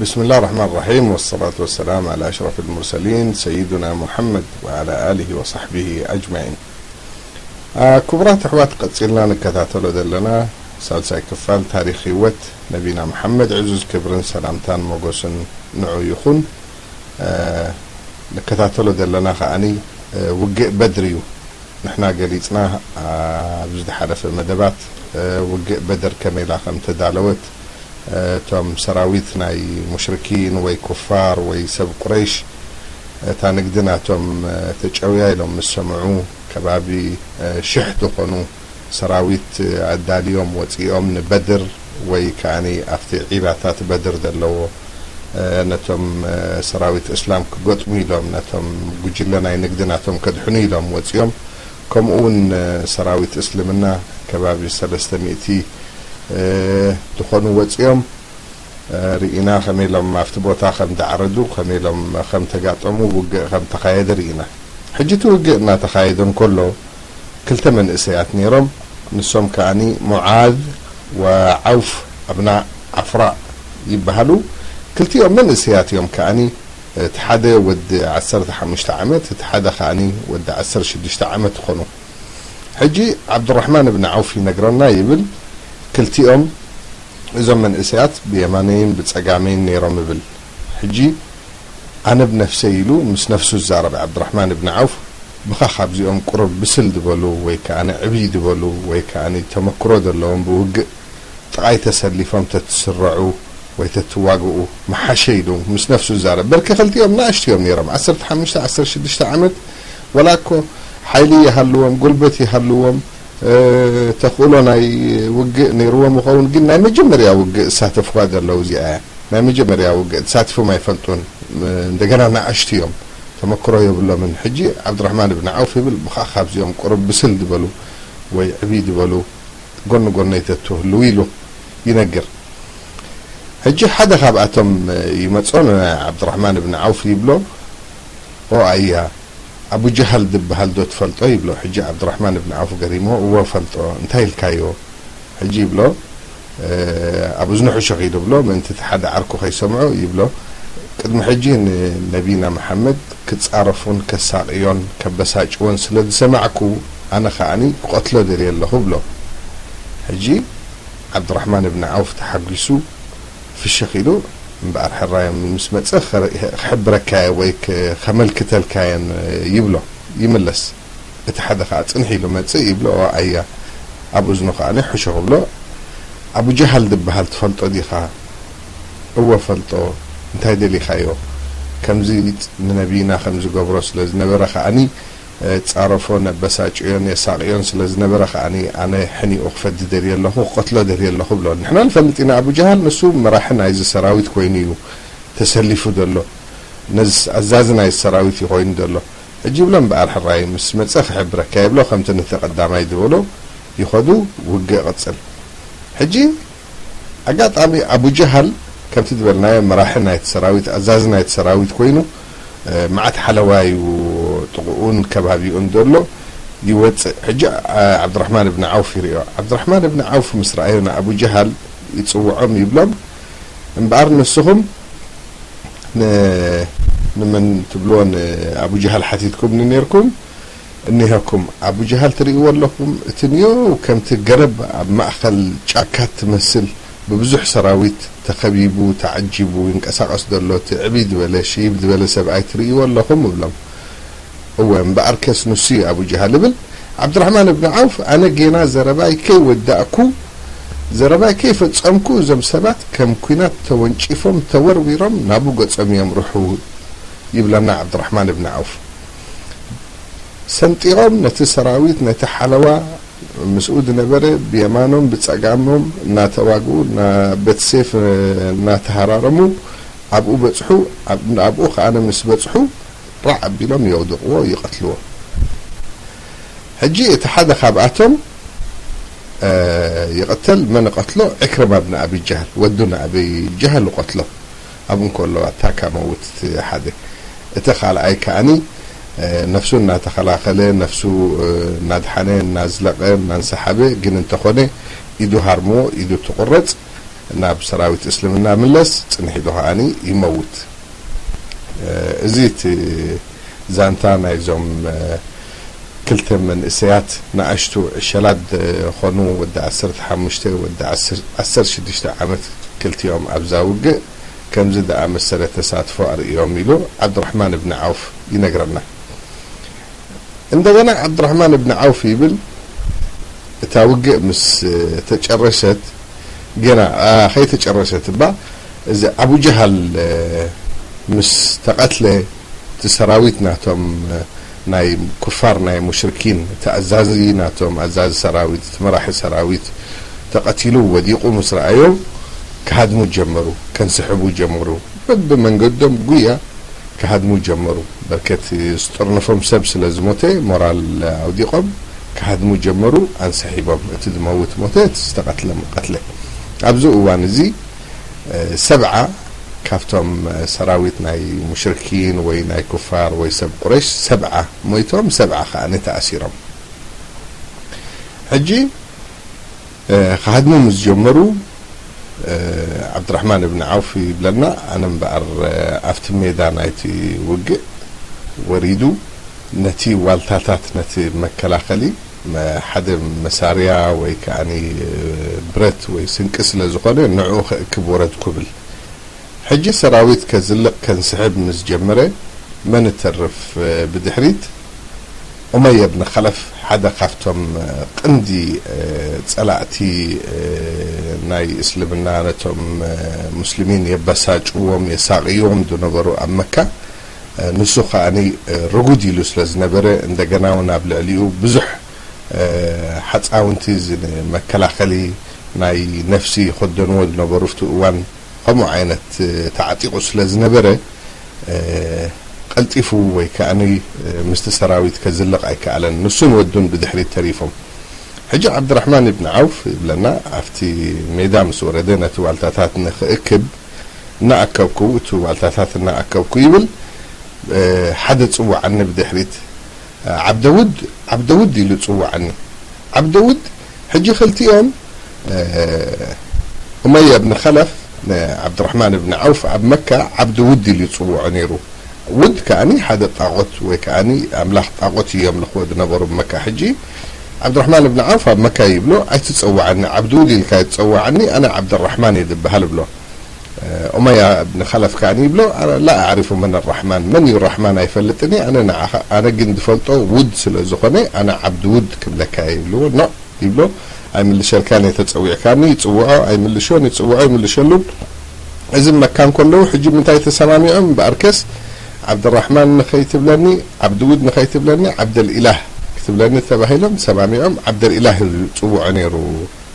بسم الله الرحمن الرحيم، والصلاة والسلام على أشرف المرسلين سيدنا محمد وعلى آله وصحبه أجمعين. ክቡራት ኣሕዋት፣ ቀጺልና ንከታተሎ ዘለና ሳልሳይ ክፋል ታሪኽ ህይወት ነቢና መሓመድ፣ ዕዙዝ ክብርን ሰላምታን ሞገስን ንዑ ይኹን። ንከታተሎ ዘለና ከኣኒ ውግእ በድር እዩ። ንሕና ገሊጽና ኣብ ዝሓለፈ መደባት ውግእ በድር ከመይ ኢላ ከም ተዳለወት፣ እቶም ሰራዊት ናይ ሙሽርኪን ወይ ኩፋር ወይ ሰብ ቁረይሽ እታ ንግዲ ናቶም ተጨውያ ኢሎም ምስ ሰምዑ፣ ከባቢ ሽሕ ዝኾኑ ሰራዊት ኣዳልዮም ወጺኦም ንበድር ወይ ከኣኒ ኣብቲ ዒላታት በድር ዘለዎ ነቶም ሰራዊት እስላም ክገጥሙ ኢሎም፣ ነቶም ጉጅለ ናይ ንግዲ ናቶም ከድሕኑ ኢሎም ወጺኦም። ከምኡ እውን ሰራዊት እስልምና ከባቢ ሰለስተ ሚእቲ ዝኾኑ ወጺኦም ርኢና። ከመይ ኢሎም ኣብቲ ቦታ ከም ደዓረዱ፣ ከመይ ኢሎም ከም ተጋጠሙ፣ ውግእ ከም ተኻየደ ርኢና። ሕጂ እቲ ውግእ እናተኻየደ እንከሎ ክልተ መንእሰያት ነይሮም። ንሶም ከኣኒ ሙዓዝ ወዓውፍ ኣብና ዓፍራ ይበሃሉ። ክልቲኦም መንእሰያት እዮም ከኣኒ። እቲ ሓደ ወዲ ዓሰርተ ሓሙሽተ ዓመት፣ እቲ ሓደ ከኣኒ ወዲ ዓሰርተ ሽዱሽተ ዓመት ይኾኑ። ሕጂ ዓብዱራሕማን እብን ዓውፍ ይነግረና ይብል፣ ክልቲኦም እዞም መንእሰያት ብየማነይን ብጸጋመይን ነይሮም ይብል። ሕጂ ኣነ ብነፍሰይ ኢሉ ምስ ነፍሱ ዝዛረብ ዓብዱራሕማን እብን ዓውፍ፣ ብኻ ካብዚኦም ቁሩብ ብስል ዝበሉ ወይ ከኣ ዕብይ ዝበሉ ወይ ከኣ ተመክሮ ዘለዎም ብውግእ ጥቓይ ተሰሊፎም ተትስረዑ ወይ ተትዋግኡ ምሓሸ ኢሉ ምስ ነፍሱ ዝዛረብ። በርኪ ክልቲኦም ንኣሽቱ እዮም ነይሮም፣ ዓሰርተ ሓሙሽተ ዓሰርተ ሽዱሽተ ዓመት። ወላ እኮ ሓይሊ ይሃልዎም፣ ጉልበት ይሃልዎም፣ ተኽእሎ ናይ ውግእ ነይርዎም ይኸውን፣ ግን ናይ መጀመርያ ውግእ ዝሳተፍዋ ዘለዉ እዚኣ እያ። ናይ መጀመርያ ውግእ ተሳቲፎም ኣይፈልጡን። እንደገና ንኣሽቱ እዮም፣ ተመክሮ የብሎምን። ሕጂ ዓብዱራሕማን እብን ዓውፍ ይብል፣ ብኻ ካብዚኦም ቁሩብ ብስል ዝበሉ ወይ ዕብይ ዝበሉ ጎኒ ጎነይ ተትህልዉ ኢሉ ይነግር። ሕጂ ሓደ ካብኣቶም ይመጾ፣ ንዓብዱራሕማን እብን ዓውፍ ይብሎ፣ ኦ ኣያ፣ ኣቡ ጀሃል ዝበሃል ዶ ትፈልጦ? ይብሎ። ሕጂ ዓብዱራሕማን እብን ዓውፍ ገሪሞ፣ እወ ፈልጦ፣ እንታይ ኢልካዮ? ሕጂ ይብሎ፣ ኣብ እዝኑ ሕሹኽ ኢሉ ብሎ፣ ምእንቲ እቲ ሓደ ዓርኩ ከይሰምዖ ይብሎ፣ ቅድሚ ሕጂ ንነቢና መሓመድ ክጻረፎን ከሳቕዮን ከበሳጭዎን ስለ ዝሰማዕኩ፣ ኣነ ከኣኒ ክቐትሎ ደልየ ኣለኹ ብሎ። ሕጂ ዓብዱራሕማን እብን ዓውፍ ተሓጒሱ ፍሽኽ ኢሉ፣ እምበኣር ሕራይ ምስ መጸ ክሕብረካየ ወይ ከመልክተልካየን ይብሎ፣ ይምለስ። እቲ ሓደ ኸኣ ጽንሕ ኢሉ መጽእ ይብሎ፣ ኦ ኣያ። ኣብ እዝኑ ኸኣ ሕሹኽ ብሎ፣ ኣቡ ጀሃል ዝበሃል ትፈልጦ ዲኻ? እወ ፈልጦ። እንታይ ደሊኻዮ? ከምዚ ንነቢይና ከም ዝገብሮ ስለ ዝነበረ ከኣኒ ጻረፎን ኣበሳጭዮን የሳቕዮን ስለ ዝነበረ ከኣኒ ኣነ ሕኒኡ ክፈዲ ደልየ ኣለኹ፣ ክቐትሎ ደልየ ኣለኹ ብሎ። ንሕና ንፈልጥ ኢና ኣቡ ጀሃል ንሱ መራሒ ናይዚ ሰራዊት ኮይኑ እዩ ተሰሊፉ ዘሎ። ነዚ ኣዛዚ ናይዚ ሰራዊት እዩ ኮይኑ ዘሎ። ሕጂ ይብሎ እምበኣር ሕራይ ምስ መጸ ክሕብረካ ይብሎ፣ ከምቲ ነቲ ቀዳማይ ዝበሎ ይኸዱ፣ ውግእ ይቕጽል። ሕጂ ኣጋጣሚ ኣቡ ጀሃል ከምቲ ዝበልናዮ መራሒ ናይቲ ሰራዊት፣ ኣዛዚ ናይቲ ሰራዊት ኮይኑ፣ መዓት ሓለዋ እዩ ጥቕኡን ከባቢኡን ዘሎ፣ ይወጽእ። ሕጂ ዓብድራሕማን እብን ዓውፍ ይርእዮ። ዓብድራሕማን እብን ዓውፍ ምስ ረኣዮ ንኣቡ ጀሃል ይጽውዖም ይብሎም፣ እምበኣር ንስኹም ን-፣ ንመን ትብልዎ ንኣቡ ጀሃል ሓቲትኩምኒ ነይርኩም፣ እኒሀኩም። ኣቡ ጀሃል ትርእይዎ ኣለኹም፣ እቲ ንየው ከምቲ ገረብ ኣብ ማእኸል ጫካ ትመስል ብብዙሕ ሰራዊት ተኸቢቡ፣ ተዓጂቡ ይንቀሳቐስ ዘሎ፣ እቲ ዕብይ ዝበለ፣ ሽይብ ዝበለ ሰብኣይ ትርእይዎ ኣለኹም እብሎም። እወ፣ እምበኣርከስ ንሱ እዩ ኣቡ ጀሃል እብል። ዓብድራሕማን እብን ዓውፍ፣ ኣነ ጌና ዘረባይ ከይወዳእኩ፣ ዘረባይ ከይፈጸምኩ፣ እዞም ሰባት ከም ኲናት ተወንጪፎም፣ ተወርዊሮም፣ ናቡ ገጾም እዮም ርሑ፣ ይብለና ዓብድራሕማን እብን ዓውፍ። ሰንጢቖም ነቲ ሰራዊት፣ ነቲ ሓለዋ፣ ምስኡ ዝነበረ ብየማኖም ብጸጋሞም እናተዋግኡ፣ ናብ ቤት ሴፍ እናተሃራረሙ፣ ኣብኡ በጽሑ። ኣብ-፣ ኣብኡ ከኣ ምስ በጽሑ፣ ራዕ ኣቢሎም የውድቕዎ፣ ይቐትልዎ። ሕጂ እቲ ሓደ ካብኣቶም፣ እ፣ ይቕተል። መን ይቐትሎ? ዕክርማ ብን ኣቢ ጀህል፣ ወዱ ንኣቢ ጀህል ይቐትሎ። ኣብኡ እንከሎ ኣታ ካብ መውት እቲ ሓደ። እቲ ካልኣይ ከኣኒ፣ እ፣ ነፍሱ እናተኸላኸለ፣ ነፍሱ፣ እ፣ እናድሓነ፣ እናዝለቐ፣ እናንሰሓበ፣ ግን እንተኾነ ኢዱ ሃርምዎ፣ ኢዱ ትቑረጽ። ናብ ሰራዊት እስልምና ምለስ፣ ጽንሕ ኢሉ ከኣኒ ይመውት። እዚ እቲ ዛንታ ናይዞም ክልተ መንእሰያት ንኣሽቱ ዕሸላት ዝኾኑ፣ ወዲ ዓሰርተ ሓሙሽተ፣ ወዲ ዓሰርተ ሽዱሽተ ዓመት፣ ክልቲኦም ኣብዛ ውግእ ከምዚ ዝኣመሰለ ተሳትፎ ኣርእዮም ኢሉ ዓብዱራሕማን እብኒ ዓውፍ ይነግረና። እንደገና ዓብዱራሕማን እብኒ ዓውፍ ይብል፣ እታ ውግእ ምስ ተጨረሰት፣ ገና ከይተጨረሰት እባ፣ እዚ ኣቡ ጀሃል ምስ ተቐትለ፣ እቲ ሰራዊት ናቶም ናይ ኩፋር፣ ናይ ሙሽርኪን፣ እቲ ኣዛዚ ናቶም፣ ኣዛዚ ሰራዊት፣ እቲ መራሒ ሰራዊት ተቐቲሉ ወዲቑ ምስ ረኣዮም፣ ክሃድሙ ጀመሩ፣ ከንስሕቡ ጀመሩ። በብመንገዶም ጉያ ክሃድሙ ጀመሩ። በርከት ዝጥርንፎም ሰብ ስለ ዝሞተ፣ ሞራል ኣውዲቖም ክሃድሙ ጀመሩ። ኣንሰሒቦም፣ እቲ ዝመውት ሞተ፣ እቲ ዝተቐትለ ቀትለ። ኣብዚ እዋን እዚ ሰብዓ ካብቶም ሰራዊት ናይ ሙሽርኪን ወይ ናይ ኩፋር ወይ ሰብ ቁረሽ ሰብዓ ሞይቶም፣ ሰብዓ ከኣ ተኣሲሮም። ሕጂ ክሃድሙ ምስ ጀመሩ፣ ዓብድራሕማን እብኒ ዓውፍ ይብለና፣ ኣነ እምበኣር ኣብቲ ሜዳ ናይቲ ውግእ ወሪዱ፣ ነቲ ዋልታታት፣ ነቲ መከላኸሊ፣ ሓደ መሳርያ ወይ ከኣ ብረት ወይ ስንቂ ስለ ዝኾነ፣ ንዕኡ ክእክብ ወረድኩ ብል። ሕጂ ሰራዊት ከዝልቕ ከንስሕብ ምስ ጀመረ፣ መን እተርፍ ብድሕሪት? ኡመያ ብን ኸለፍ፣ ሓደ ካብቶም ቀንዲ ጸላእቲ ናይ እስልምና፣ ነቶም ሙስሊሚን የበሳጭዎም፣ የሳቕይዎም ዝነበሩ ኣብ መካ፣ ንሱ ከኣ ርጉድ ኢሉ ስለ ዝነበረ፣ እንደገና እውን ኣብ ልዕሊኡ ብዙሕ ሓጻውንቲ፣ እዚ ንመከላኸሊ ናይ ነፍሲ ይኸደንዎ ዝነበሩ፣ ኣብቲ እዋን ከምኡ ዓይነት ተዓጢቑ ስለ ዝነበረ፣ ቀልጢፉ ወይ ከኣ ምስቲ ሰራዊት ከዝልቕ ኣይከኣለን። ንሱን ወዱን ብድሕሪት ተሪፎም። ሕጂ ዓብድራሕማን እብን ዓውፍ ይብለና፣ ኣብቲ ሜዳ ምስ ወረደ፣ ነቲ ዋልታታት ንኽእክብ እናኣከብኩ፣ እቲ ዋልታታት እናኣከብኩ ይብል፣ ሓደ ጽውዓኒ ብድሕሪት፣ "ዓብደውድ፣ ዓብደውድ" ኢሉ ጽውዓኒ። ዓብደውድ፣ ሕጂ ክልቲኦም፣ ኡመያ እብን ኸለፍ ንዓብድራሕማን እብን ዓውፍ ኣብ መካ ዓብደውድ ኢሉ ይጽውዖ ነይሩ። ውድ ከኣኒ ሓደ ጣቖት ወይ ከኣኒ ኣምላኽ ጣቖት እዩ የምልኽዎ ዝነበሩ ኣብ መካ። ሕጂ ዓብድራሕማን እብን ዓውፍ ኣብ መካ ይብሎ፣ "ኣይትጸውዓኒ፣ ዓብደውድ ኢልካ ኣይትጸውዓኒ፣ ኣነ ዓብደራሕማን እየ ዝበሃል" ይብሎ። ኡመያ እብን ኸለፍ ከኣኒ ይብሎ፣ "ላ ኣዕሪፉ መን ራሕማን፣ መን እዩ ራሕማን ኣይፈልጥን እየ፣ ኣነ ንዓኻ፣ ኣነ ግን ዝፈልጦ ውድ ስለ ዝኾነ፣ ኣነ ዓብዲ ውድ ክብለካ እየ" ይብልዎ። "ኖ" ይብሎ፣ "ኣይምልሸልካን እየ፣ ተጸዊዕካኒ" ይጽውዖ፣ ኣይምልሾን፣ ይጽውዖ፣ ኣይምልሸሉን። እዚ መካ እንከለዉ፣ ሕጂ ምንታይ ተሰማሚዖም? እምበኣርከስ፣ "ዓብደራሕማን ንኸይትብለኒ፣ ዓብዲ ውድ ንኸይትብለኒ፣ ዓብደል ኢላህ ክትብለኒ" ተባሂሎም ተሰማሚዖም። ዓብደል ኢላህ እዩ ዝጽውዖ ነይሩ።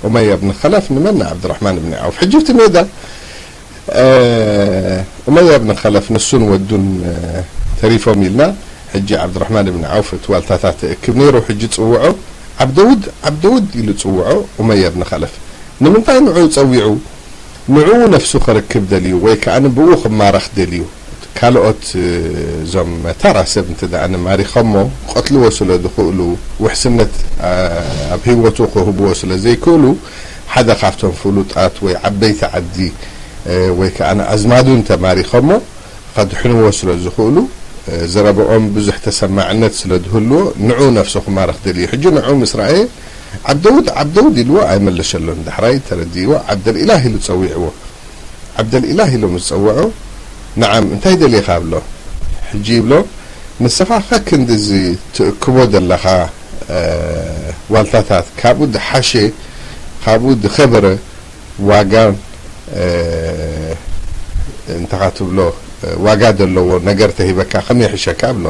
ኡመያ እብን ኸለፍ ንመን? ንዓብድራሕማን እብን ዓውፍ። ሕጂ ኣብቲ ሜዳ፣ እ፣ ኡመያ እብን ኸለፍ ንሱን ወዱን፣ እ፣ ተሪፎም ኢልና። ሕጂ ዓብድራሕማን እብን ዓውፍ እቲ ዋልታታት እክብ ነይሩ። ሕጂ ጽውዖ፣ "ዓብደውድ፣ ዓብደውድ" ኢሉ ጽውዖ ኡመያ እብን ኸለፍ። ንምንታይ ንዑ ጸዊዑ? ንዕኡ ነፍሱ ከርክብ ደልዩ ወይ ከኣ ብኡ ክማረኽ ደልዩ። ካልኦት፣ እ፣ እዞም ተራ ሰብ እንተ ደኣ ንማሪኸሞ፣ ክቐትልዎ ስለ ዝኽእሉ፣ ውሕስነት፣ እ፣ ኣብ ህይወቱ ክህብዎ ስለ ዘይክእሉ፣ ሓደ ካብቶም ፍሉጣት ወይ ዓበይቲ ዓዲ፣ እ፣ ወይ ከኣ ኣዝማዱ እንተ ማሪኸሞ፣ ከድሕንዎ ስለ ዝኽእሉ፣ እ፣ ዘረባኦም ብዙሕ ተሰማዕነት ስለ ዝህልዎ፣ ንዑ ነፍሱ ክማርኽ ደልዩ። ሕጂ ንዑ ምስ ረኣየ፣ "ዓብደውድ፣ ዓብደውድ" ኢልዎ ኣይመለሸሉን። ዳሕራይ ተረዲእዎ፣ "ዓብደልኢላህ" ኢሉ ጸዊዕዎ። "ዓብደልኢላህ" ኢሉ ምስ ጸውዖ፣ "ነዓም፣ እንታይ ደሊኻ?" ብሎ። ሕጂ ይብሎ፣ "ንስኻ ከክንዲ እዚ ትእክቦ ዘለኻ፣ እ፣ ዋልታታት፣ ካብኡ ዝሓሸ፣ ካብኡ ዝኸበረ ዋጋ፣ እ፣ እንተኻ ትብሎ፣ እ፣ ዋጋ ዘለዎ ነገር ተሂበካ ከመይ ይሕሸካ?" ብሎ።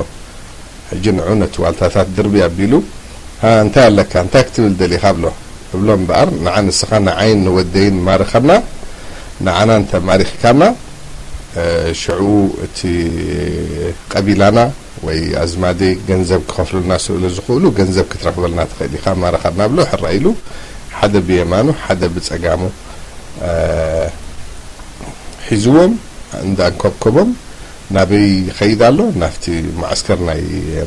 ሕጂ ንዑ ነቲ ዋልታታት ድርቢ ኣቢሉ፣ "ሃ፣ እንታይ ኣለካ? እንታይ ክትብል ደሊኻ?" ብሎ። እብሎ እምበኣር፣ "ንዓ ንስኻ ንዓይን ንወደይን ማርኸና፣ ንዓና እንተ ማሪኽካና፣ እ፣ ሽዑ እቲ ቀቢላና ወይ ኣዝማደይ ገንዘብ ክኸፍሉልና ስለ ዝኽእሉ፣ ገንዘብ ክትረኽበልና ትኽእል ኢኻ፣ ማርኸና" ብሎ። ሕራይ ኢሉ፣ ሓደ ብየማኑ፣ ሓደ ብጸጋሙ፣ እ፣ ሒዝዎም፣ እንዳንኮብኮቦም፣ ናበይ ይኸይድ ኣሎ? ናብቲ መዓስከር ናይ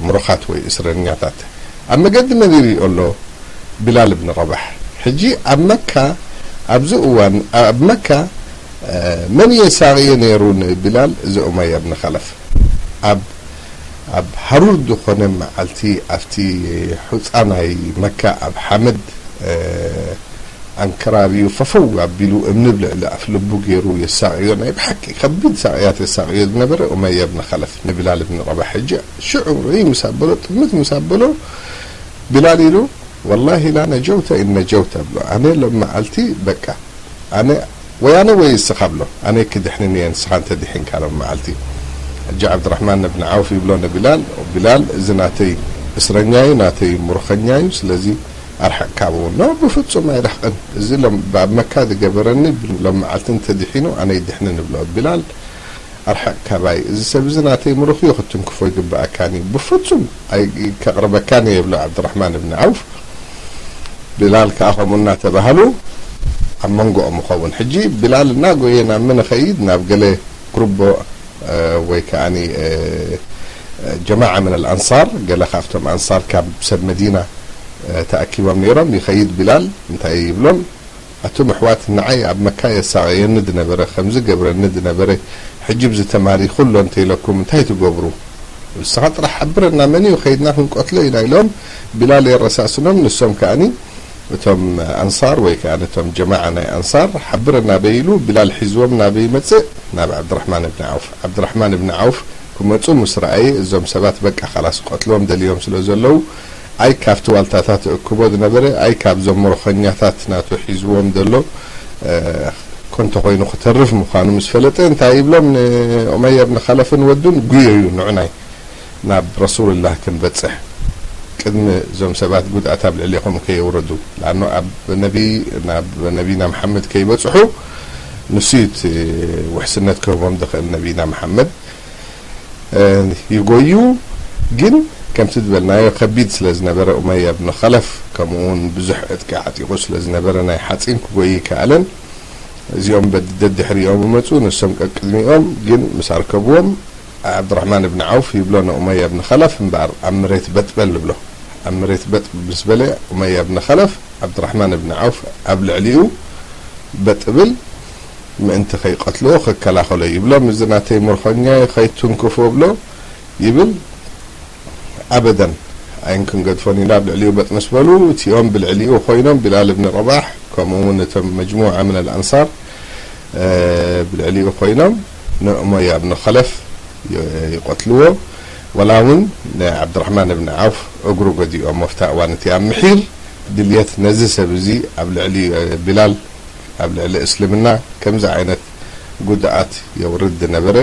ምሩኻት ወይ እስረኛታት። ኣብ መገዲ መን ይሪኦ ኣሎ? ቢላል እብን ረባሕ። ሕጂ ኣብ መካ ኣብዚ እዋን ኣብ መካ መን የሳቕዮ ነይሩ ንቢላል? እዚ ኡመያ ብን ኸለፍ። ኣብ ኣብ ሃሩር ዝኾነ መዓልቲ ኣብቲ ሑጻ ናይ መካ ኣብ ሓመድ ኣንከራብዩ ፈፈው ኣቢሉ እምኒ ኣብ ልዕሊ ኣፍ ልቡ ገይሩ የሳቕዮ። ናይ ብሓቂ ከቢድ ሳቕያት የሳቕዮ ዝነበረ ኡመያ ብን ኸለፍ ንቢላል ብን ረባሕ። ሕጂ ሽዑ ርእይ ምስ ኣበሎ፣ ጥምት ምስ ኣበሎ፣ ቢላል ኢሉ፣ "ወላሂ ላ ነጀውተ ኢን ነጀውተ" ብሎ። ኣነ ሎም መዓልቲ በቃ ኣነ ወይ ኣነ ወይ እስኻ ብሎ፣ ኣነ ክድሕንን እየ ንስኻ እንተድሒንካ ሎም መዓልቲ። ሕጂ ዓብድራሕማን እብን ዓውፍ ይብሎ ንቢላል፣ "ቢላል፣ እዚ ናተይ እስረኛ እዩ፣ ናተይ ምሩኸኛ እዩ፣ ስለዚ ኣርሕቕ ካብኡ." "ኖ፣ ብፍጹም ኣይርሕቕን፣ እዚ ሎም ኣብ መካ ዝገበረኒ ሎም መዓልቲ እንተድሒኑ ኣነ ይድሕንን" ብሎ። ቢላል ኣርሕቕ ካባይ፣ እዚ ሰብ እዚ ናተይ ምሩኽ እዩ፣ ክትንክፎ ይግብኣካን እዩ፣ ብፍጹም ኣይ-፣ ከቕርበካን እየ ይብሎ ዓብድራሕማን እብን ዓውፍ። ቢላል ከኣ ከምኡ እናተባህሉ ኣብ መንጎኦም ይኸውን። ሕጂ ቢላል እናጎየ ናብ መን ይኸይድ? ናብ ገለ ግሩቦ፣ እ፣ ወይ ከኣኒ፣ እ፣ ጀማዓ ምን ኣልኣንሳር፣ ገለ ካብቶም ኣንሳር ካብ ሰብ መዲና፣ እ፣ ተኣኪቦም ነይሮም። ይኸይድ ቢላል፣ እንታይ ይብሎም? ኣቱም ኣሕዋት፣ ንዓይ ኣብ መካ የሳቕየኒ ዝነበረ፣ ከምዚ ገብረኒ ዝነበረ፣ ሕጂ ብዚ ተማሪኹ ኣሎ እንተኢለኩም እንታይ ትገብሩ? ንስኻ ጥራሕ ሓብረና፣ መን እዩ? ከይድና ክንቀትሎ ኢና ኢሎም ቢላል የረሳስኖም። ንሶም ከኣኒ እቶም ኣንሳር ወይ ከኣ እቶም ጀማዓ ናይ ኣንሳር ሓብረና በይ ኢሉ ቢላል ሒዝዎም ናበይ ይመጽእ? ናብ ዓብድራሕማን እብን ዓውፍ። ዓብድራሕማን እብን ዓውፍ ክመጹ ምስ ረኣየ እዞም ሰባት በቃ ካላስ ቀትሎም ደልዮም ስለ ዘለዉ ኣይ ካብቲ ዋልታታት እክቦ ዝነበረ ኣይ ካብዞም መርኾኛታት ናቱ ሒዝዎም ዘሎ፣ እ፣ ኮንቶ ኮይኑ ክተርፍ ምዃኑ ምስ ፈለጠ እንታይ ይብሎም ንኡመያ ብን ኸለፍን ወዱን? "ጉየዩ ንዑናይ ናብ ረሱልላህ ክንበጽሕ ቅድሚ እዞም ሰባት ጉድኣት ኣብ ልዕሌኹም ከየውረዱ። ለኣኑ ኣብ ነቢ፣ ናብ ነቢና መሓመድ ከይበጽሑ ንሱ እዩ እቲ ውሕስነት ክህቦም ዝኽእል ነቢና መሓመድ።" እ፣ ይጎዩ። ግን ከምቲ ዝበልናዮ ከቢድ ስለ ዝነበረ ኡመያ ብን ኸለፍ ከምኡ እውን ብዙሕ ዕጥቂ ዓጢቑ ስለ ዝነበረ ናይ ሓፂን ክጎይ ይከኣለን። እዚኦም በድ-፣ ደድሕሪኦም ይመፁ፣ ንሶም ቀቅድሚኦም። ግን ምስ ኣርከብዎም ዓብድራሕማን እብን ዓውፍ ይብሎ ንኡመያ ብን ኸለፍ እምበኣር ኣብ መሬት በጥ በል ይብሎ። ኣብ መሬት በጥ ምስ በለ ኡመያ ብን ኸለፍ ዓብድራሕማን እብን ዓውፍ ኣብ ልዕሊኡ በጥ ብል ምእንቲ ከይቀትልዎ ክከላኸሎ ይብሎም። እዚ ናተይ ምርኮኛ እዩ፣ ከይትንክፎ ብሎ ይብል። ኣበደን ኣይን ክንገድፎን ኢና። ኣብ ልዕሊኡ በጥ ምስ በሉ እቲኦም ብልዕሊኡ ኮይኖም ቢላል እብን ረባሕ ከምኡ እውን እቶም መጅሙዓ ምን ኣልኣንሳር፣ እ፣ ብልዕሊኡ ኮይኖም ንኡመያ እብን ኸለፍ ይ-፣ ይቐትልዎ። ወላ እውን ንዓብድራሕማን እብን ዓውፍ እግሩ ገዲኦም። ኣብታ እዋን እቲኣ ምሒር ድልየት ነዚ ሰብ እዚ ኣብ ልዕሊ፣ እ፣ ቢላል ኣብ ልዕሊ እስልምና ከምዚ ዓይነት ጉድኣት የውርድ ዝነበረ፣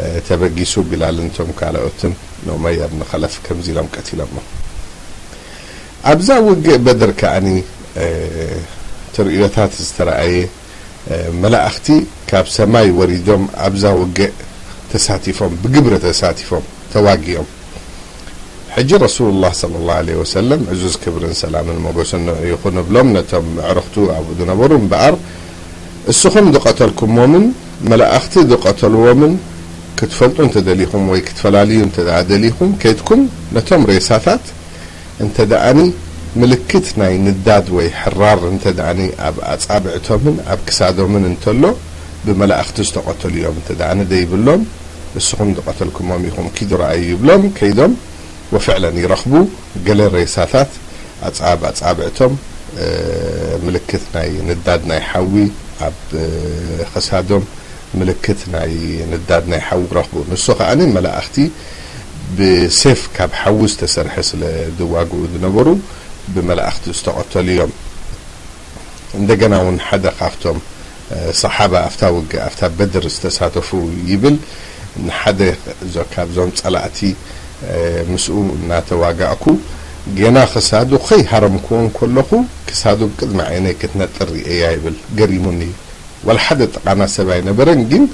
እ፣ ተበጊሱ ቢላልን እቶም ካልኦትን ንኡመያ ብን ኸለፍ ከምዚ ኢሎም ቀቲሎሞ። ኣብዛ ውግእ በድር ከኣኒ፣ እ፣ ተርእዮታት ዝተረኣየ፣ እ፣ መላእኽቲ ካብ ሰማይ ወሪዶም ኣብዛ ውግእ ተሳቲፎም፣ ብግብሪ ተሳቲፎም፣ ተዋጊኦም። ሕጂ ረሱሉላህ ሰለላሁ ዐለይሂ ወሰለም፣ ዕዙዝ ክብርን ሰላምን ሞገስን ንዑ ይኹን፣ እብሎም ነቶም ኣዕሩኽቱ ኣብኡ ዝነበሩ፣ እምበኣር እስኹም ዝቐተልኩሞምን መላእኽቲ ዝቐተልዎምን ክትፈልጡ እንተደሊኹም ወይ ክትፈላልዩ እንተ ደኣ ደሊኹም፣ ከይድኩም ነቶም ሬሳታት እንተ ደኣኒ ምልክት ናይ ንዳድ ወይ ሕራር እንተ ደኣኒ ኣብ ኣጻብዕቶምን ኣብ ክሳዶምን እንተሎ፣ ብመላእኽቲ ዝተቐተሉ እዮም እንተ ደኣኒ ዘይብሎም፣ እስኹም ዝቐተልኩሞም ኢኹም፣ ኪዱ ረኣዩ ይብሎም። ከይዶም ወፍዕለን ይረኽቡ። ገለ ሬሳታት ኣጻብ-፣ ኣጻብዕቶም፣ እ፣ ምልክት ናይ ንዳድ ናይ ሓዊ፣ ኣብ፣ እ፣ ክሳዶም ምልክት ናይ ንዳድ ናይ ሓዊ ረኽቡ። ንሱ ከኣኒ መላእኽቲ ብሴፍ ካብ ሓዊ ዝተሰርሐ ስለ ዝዋግኡ ዝነበሩ ብመላእኽቲ ዝተቐተሉ እዮም። እንደገና እውን ሓደ ካብቶም፣ እ፣ ሰሓባ ኣብታ ውግእ፣ ኣብታ በድር ዝተሳተፉ ይብል፣ ንሓደ ዞ-፣ ካብዞም ጸላእቲ፣ እ፣ ምስኡ እናተዋጋእኩ፣ ገና ክሳዱ ከይሃረምክዎ እንከለኹ፣ ክሳዱ ብቅድሚ ዓይነይ ክትነጥር ርእየያ ይብል። ገሪሙኒ። ዋላ ሓደ ጥቓና ሰብ ኣይነበረን፣ ግን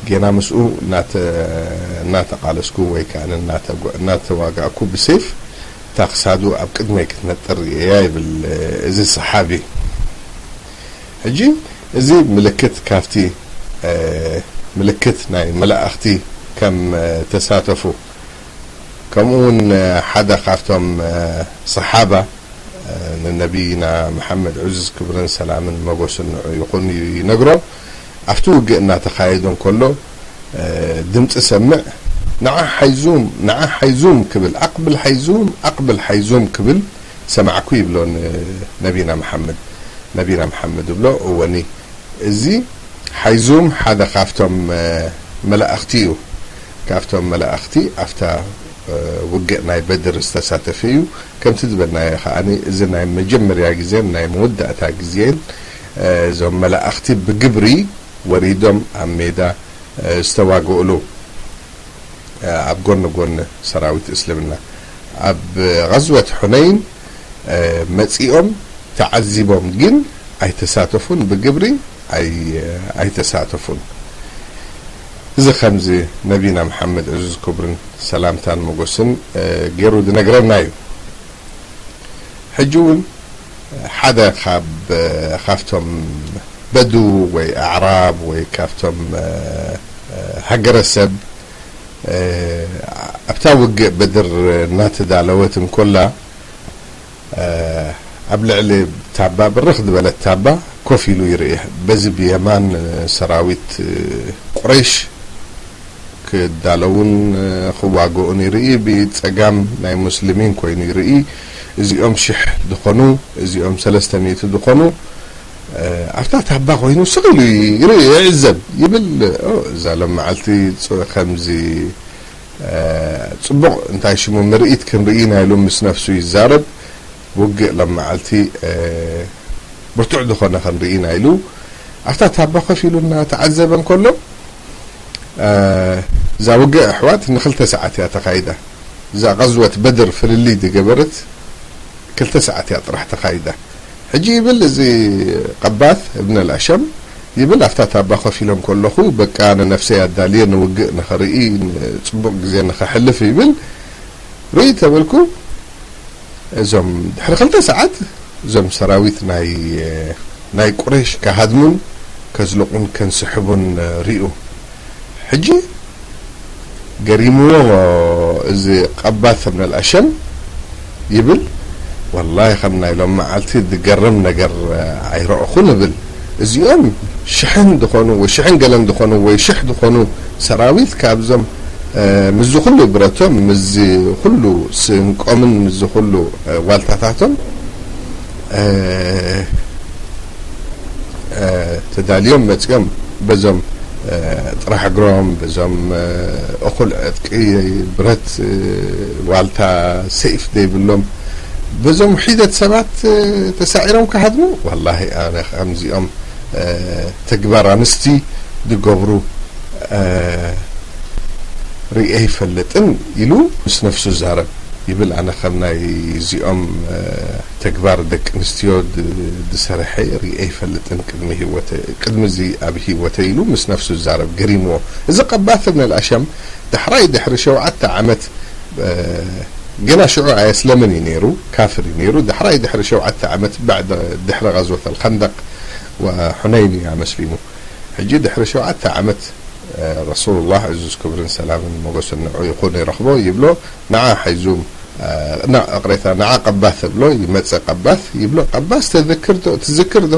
ገና ምስኡ እናተ-፣ እናተቓለስኩ ወይ ከኣ እናተጓ-፣ እናተዋጋእኩ ብሴፍ፣ እታ ክሳዱ ኣብ ቅድመይ ክትነጥር ርእየያ ይብል፣ እ፣ እዚ ሰሓቢ። ሕጂ እዚ ምልክት ካብቲ፣ እ፣ ምልክት ናይ መላእኽቲ ከም፣ እ፣ ተሳተፉ፣ ከምኡ እውን፣ እ፣ ሓደ ካብቶም፣ እ፣ ሰሓባ፣ ንነቢይና መሓመድ ዕዙዝ ክብርን ሰላምን መጎስን ንዑ ይኹን ይነግሮ። ኣብቲ ውግእ እናተኻየደ እንከሎ ድምፂ ሰምዕ፣ ንዓ ሓይዙም፣ ንዓ ሓይዙም ክብል፣ ኣቕብል ሓይዙም፣ ኣቕብል ሓይዙም ክብል ሰማዕኩ ይብሎ ንነቢና መሓመድ። ነቢና መሓመድ እብሎ እወኒ እዚ ሓይዙም ሓደ ካብቶም መላእኽቲ እዩ። ካብቶም መላእኽቲ ኣብታ ውግእ ናይ በድር ዝተሳተፈ እዩ። ከምቲ ዝበልናዮ ከዓኒ እዚ ናይ መጀመርያ ግዜን ናይ መወዳእታ ግዜን እዞም መላእኽቲ ብግብሪ ወሪዶም ኣብ ሜዳ ዝተዋግእሉ ኣብ ጎኒ ጎኒ ሰራዊት እስልምና ኣብ غزوة حنين መጺኦም ተዓዚቦም ግን ኣይተሳተፉን፣ ብግብሪ ኣይተሳተፉን። እዚ ከምዚ ነቢና መሓመድ ዕዙዝ ክብርን ሰላምታን መጎስን ገይሩ ዝነግረና እዩ። ሕጂ እውን ሓደ ካብ ካብቶም በዱ ወይ ኣዕራብ ወይ ካብቶም ሃገረሰብ ኣብታ ውግእ በድር እናተዳለወት እንኮላ ኣብ ልዕሊ ታባ ብርኽ ዝበለት ታባ ኮፍ ኢሉ ይርኢ። በዚ ብየማን ሰራዊት ቁረይሽ ክዳለውን ክዋግኡን ይርኢ። ብጸጋም ናይ ሙስሊሚን ኮይኑ ይርኢ። እዚኦም ሽሕ ዝኾኑ፣ እዚኦም ሰለስተ ሚእቲ ዝኾኑ ኣብታ ታባ ኮይኑ ስቕ ኢሉ ይርኢ፣ ይዕዘብ ይብል። እዛ ሎም መዓልቲ ከምዚ ፅቡቕ እንታይ ሽሙ ምርኢት ክንርኢ ኢና ኢሉ ምስ ነፍሱ ይዛረብ። ውግእ ሎም መዓልቲ ብርቱዕ ዝኾነ ክንርኢ ኢና ኢሉ ኣብታ ታባ ኮፍ ኢሉ እናተዓዘበ እንከሎ እዛ ውግእ ኣሕዋት ንክልተ ሰዓት እያ ተኻይዳ። እዛ غزوة بدر ፍልልይ ዝገበረት ክልተ ሰዓት እያ ጥራሕ ተኻይዳ። ሕጂ ይብል እዚ ቀባስ እብን ኣልኣሸም ይብል ኣብታ ታባ ኮፍ ኢለ እንከለኹ በቃ ንነፍሰይ ኣዳልየ ንውግእ ንኽርኢ ጽቡቕ ግዜ ንኸሕልፍ ይብል። ርእይ ተበልኩ እዞም ድሕሪ ክልተ ሰዓት እዞም ሰራዊት ናይ ናይ ቁረይሽ ክሃድሙን ከዝልቑን ከንስሕቡን ርእዩ። ሕጂ ገሪምዎ እዚ ቀባስ እብን ኣልኣሸም ይብል ወላሂ ከም ናይ ሎም መዓልቲ ዝገርም ነገር ኣይረእኹን እብል። እዚኦም ሽሕን ዝኾኑ ወይ ሽሕን ገለን ዝኾኑ ወይ ሽሕ ዝኾኑ ሰራዊት ካብዞም ምዚ ኩሉ ብረቶም ምዚ ኩሉ ስንቆምን ምዚ ኩሉ ዋልታታቶም ተዳልዮም መፂኦም በዞም ጥራሕ እግሮም በዞም እኹል ዕጥቂ ብረት ዋልታ ሰይፍ ዘይብሎም በዞም ሒደት ሰባት ተሳዒሮም ክሃድሙ ወላሂ ኣነ ከምዚኦም ተግባር ኣንስቲ ዝገብሩ ርእየ ይፈልጥን ኢሉ ምስ ነፍሱ ዛረብ ይብል። ኣነ ከም ናይ እዚኦም ተግባር ደቂ ኣንስትዮ ዝሰርሐ ርእየ ይፈልጥን ቅድሚ ህይወተ ቅድሚ እዚ ኣብ ህይወተ ኢሉ ምስ ነፍሱ ዛረብ ገሪምዎ። እዚ ቀባስ እብን ኣልኣሸም ዳሕራይ ድሕሪ ሸውዓተ ዓመት ገና ሽዑ ኣየስለምን እዩ ነይሩ፣ ካፍር እዩ ነይሩ። ዳሕራይ ድሕሪ ሸውዓተ ዓመት بعد ድሕሪ غزوة الخندق وحنين እዩ ኣመስሊሙ። ሕጂ ድሕሪ ሸውዓተ ዓመት ረሱሉላህ ዕዙዝ ክብርን ሰላምን ሞገስን ንዑ ይኹን ይረኽቦ ይብሎ። ንዓ ሓይዙም ና እቕሬታ ንዓ ቀባስ እብሎ ይመፀ ቀባስ ይብሎ። ቀባስ ተዘክር ዶ ትዝክር ዶ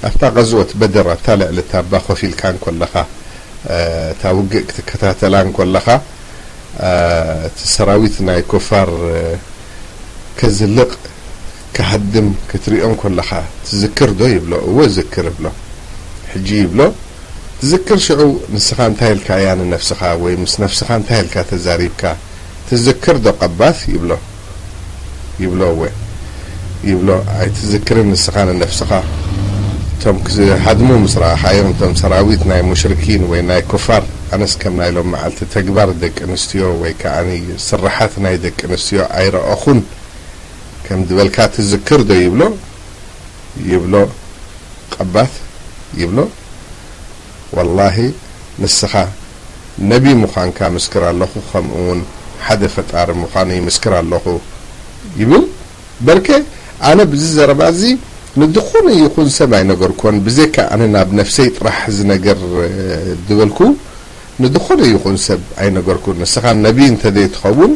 ኣብታ غزوة بدر ኣብታ ልዕሊ ታባ ኮፍ ኢልካ እንኮለኻ እታ ውግእ ክትከታተላ እንኮለኻ እቲ ሰራዊት ናይ ኩፋር ከዝልቕ ክሃድም ክትሪኦ እንኮለኻ ትዝክር ዶ ይብሎ። እወ ዝክር እብሎ። ሕጂ ይብሎ ትዝክር ሽዑ ንስኻ እንታይ ኢልካ እያ ንነፍስኻ ወይ ምስ ነፍስኻ እንታይ ኢልካ ተዛሪብካ ትዝክር ዶ ቀባስ ይብሎ። ይብሎ እወ ይብሎ ኣይትዝክርን ንስኻ ንነፍስኻ እቶም ክሃድሙ ምስ ረኣኻዮም እቶም ሰራዊት ናይ ሙሽርኪን ወይ ናይ ኩፋር ኣነስ ከም ናይ ሎም መዓልቲ ተግባር ደቂ ኣንስትዮ ወይ ከዓ ስርሓት ናይ ደቂ ኣንስትዮ ኣይረኣኹን ከም ዝበልካ ትዝክር ዶ ይብሎ ይብሎ ቀባስ ይብሎ ወላሂ ንስኻ ነቢ ምዃንካ ምስክር ኣለኹ ከምኡ እውን ሓደ ፈጣሪ ምዃኑ ይምስክር ኣለኹ ይብል በልከ ኣነ ብዚ ዘረባ እዚ ንድኾነ ይኹን ሰብ ኣይነገርኩዎን ብዘይካ ኣነ ናብ ነፍሰይ ጥራሕ እዚ ነገር ዝበልኩ ንድኾነ ይኹን ሰብ ኣይነገርኩን ንስኻ ነቢ እንተዘይትኸውን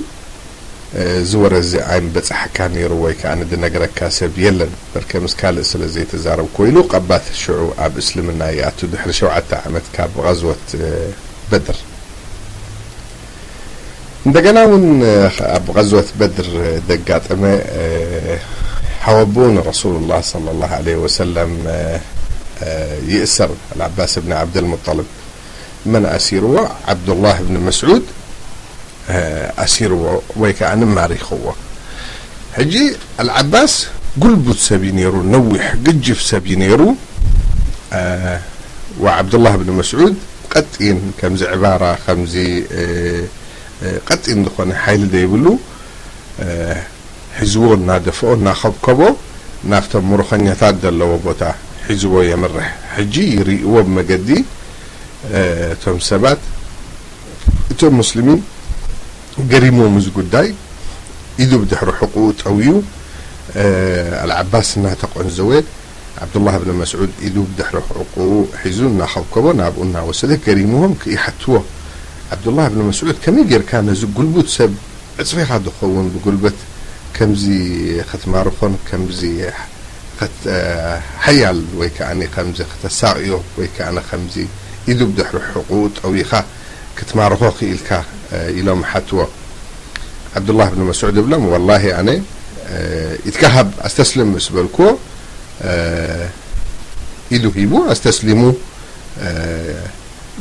እዚ ወረ እዚ ኣይምበጻሕካ ነይሩ ወይ ከኣ ዝነግረካ ሰብ የለን፣ በርከ ምስ ካልእ ስለ ዘይተዛረብኩ ኢሉ ቀባቲ ሽዑ ኣብ እስልምና ይኣቱ ድሕሪ ሸውዓተ ዓመት ካብ ቐዝወት በድር። እንደገና እውን ኣብ ቐዝወት በድር ዘጋጠመ ሓወቦኡ ንረሱሉላህ ሰለላሁ ዐለይሂ ወሰለም ይእሰር። ኣልዓባስ እብኒ ዓብደልሙጠልብ መን ኣሲርዎ? ዓብዱላህ እብኒ መስዑድ ኣሲርዎ ወይ ከዓ ንማሪኽዎ። ሕጂ ኣልዓባስ ጉልቡት ሰብ እዩ ነይሩ፣ ነዊሕ ግጅፍ ሰብ እዩ ነይሩ። ወዓብዱላህ ብን መስዑድ ቀጢን፣ ከምዚ ዕባራ፣ ከምዚ ቀጢን ዝኾነ ሓይሊ ዘይብሉ፣ ሒዝዎ እናደፍኦ እናኸብከቦ ናብቶም ምሩኸኛታት ዘለዎ ቦታ ሒዝዎ የምርሕ። ሕጂ ይርእይዎ ብመገዲ እቶም ሰባት፣ እቶም ሙስሊሚን ገሪሞም እዚ ጉዳይ። ኢዱ ብድሕሪ ሕቁኡ ጠውዩ ኣልዓባስ እናተቆንዘወ፣ ዓብዱላህ ብን መስዑድ ኢዱ ብድሕሪ ሕቁኡ ሒዙ እናኸብከቦ ናብኡ እናወሰደ ገሪምዎም ይሓትዎ። ዓብዱላህ ብን መስዑድ ከመይ ጌርካ ነዚ ጉልቡት ሰብ ዕጽፊኻ ዝኸውን ብጉልበት ከምዚ ክትማርኾን ከምዚ ሓያል ወይ ከዓ ከምዚ ክተሳቕዮ ወይ ከዓ ከምዚ ኢዱ ብድሕሪ ሕቁኡ ጠዊኻ ክትማርኾ ክኢልካ ኢሎም ሓትዎ። ዓብዱላህ ብን መስዑድ እብሎም ወላሂ ኣነ ኢትካ ሃብ ኣስተስልም ምስ በልክዎ ኢዱ ሂቡ ኣስተስሊሙ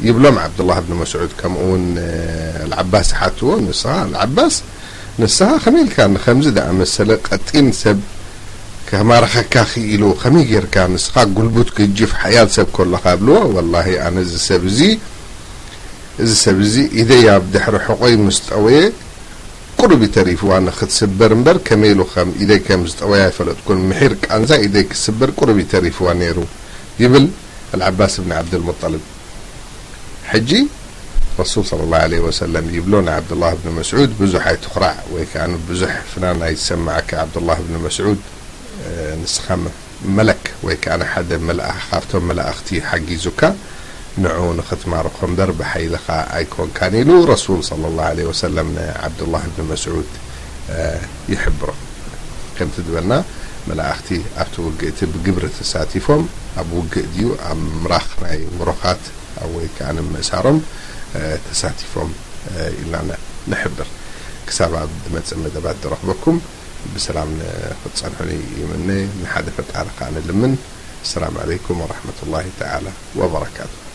ይብሎም ዓብዱላህ ብን መስዑድ። ከምኡ እውን ኣልዓባስ ሓትዎ ንስኻ ኣልዓባስ ንስኻ ከመይ ኢልካ ንከምዚ ዝኣመሰለ ቀጢን ሰብ ከማርኸካ ክኢሉ ከመይ ጌርካ ንስኻ ጉልቡት ግጅፍ ሓያል ሰብ ከለኻ ብልዎ። ወላሂ ኣነ እዚ ሰብ እዚ እዚ ሰብ እዚ ኢደይ ኣብ ድሕሪ ሕቆይ ምስ ጠወየ ቁሩብ እዩ ተሪፍዋ ንክትስበር እምበር ከመይ ኢሉ ከም ኢደይ ከም ዝጠወያ ኣይፈለጥኩን። ምሒር ቃንዛ ኢደይ ክስበር ቁሩብ እዩ ተሪፍዋ ነይሩ ይብል ኣልዓባስ እብኒ ዓብደልሙጠልብ። ሕጂ ረሱል ሰለላሁ ዐለይሂ ወሰለም ይብሎ ንዓብዱላህ ብን መስዑድ ብዙሕ ኣይትኹራዕ ወይ ከዓ ብዙሕ ፍናን ኣይትሰማዓካ። ዓብዱላህ ብን መስዑድ ንስኻ መለክ ወይ ከዓ ሓደ መልኣኽ ካብቶም መላእኽቲ ሓጊዙካ ንዑ ንኽትማርኾ እምበር ብሓይልኻ ኣይኮንካን ኢሉ ረሱል ሰለላሁ ዐለይሂ ወሰለም ንዓብዱላህ ብን መስዑድ ይሕብሮ። ከምቲ ዝበልና መላእኽቲ ኣብቲ ውግእ እቲ ብግብሪ ተሳቲፎም ኣብ ውግእ ድዩ ኣብ ምምራኽ ናይ ምሩኻት ኣብ ወይ ከዓ ንምእሳሮም ተሳቲፎም ኢልና ንሕብር። ክሳብ ኣብ ዝመፅእ መደባት ዝረኽበኩም ብሰላም ንክትፀንሑኒ ይምነ። ንሓደ ፈጣሪ ከዓ ንልምን። السلام عليكم ورحمة الله تعالى وبركاته.